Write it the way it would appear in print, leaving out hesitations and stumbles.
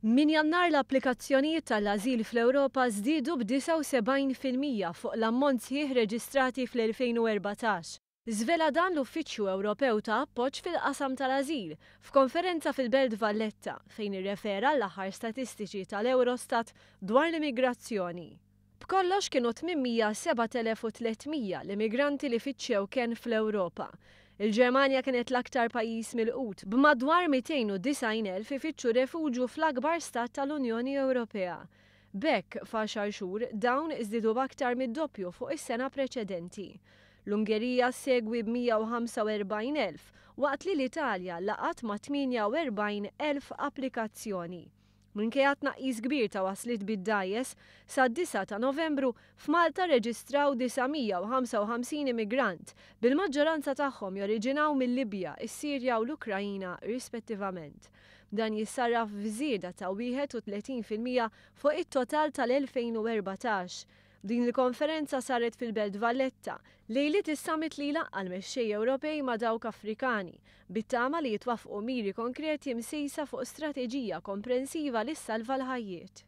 Minn Jannar l-applikazzjonijiet tal-ażil fl-Ewropa żdiedu b'79% fuq l-ammont sħiħ reġistrati fl-2014. Żvela dan l-Uffiċċju Ewropew ta' Appoġġ fil-Qasam tal-Ażil f'konferenza fil-Belt Valletta fejn irrefera għall-aħħar statistiċi tal-Eurostat dwar l-immigrazzjoni. B'kollox kienu 807,300 l-immigranti li fittxew kenn fl-Ewropa. Il-Ġermanja kienet l-aktar pajjiż milqut, b'madwar 290,000 ifittxu refuġju fl-akbar stat tal-Unjoni Ewropea. B'hekk, f'għaxar xhur, dawn żdiedu b'aktar mid-doppju fuq is-sena preċedenti. L-Ungerija ssegwi b'145,000, waqt li l-Italja laqgħet ma' 48,000 applikazzjoni. Minkejja tnaqqis kbir ta' wasliet bid-dgħajjes, sad-disgħa ta' Novembru, f'Malta rreġistraw 955 immigrant, bil-maġġoranza tagħhom joriġinaw mil-Libja, is-Sirja u l-Ukraina rispettivament. Dan jissarraf f'żieda ta' 31% fuq it-total tal-2014. Din il-konferenza saret fil-Belt Valletta, lejliet is-summit li jlaqqa' l-mexxejja Ewropej ma' dawk Afrikani, bit-tama li jitwaffqu miri konkreti msejsa fuq strateġija komprensiva li ssalva l-ħajjiet.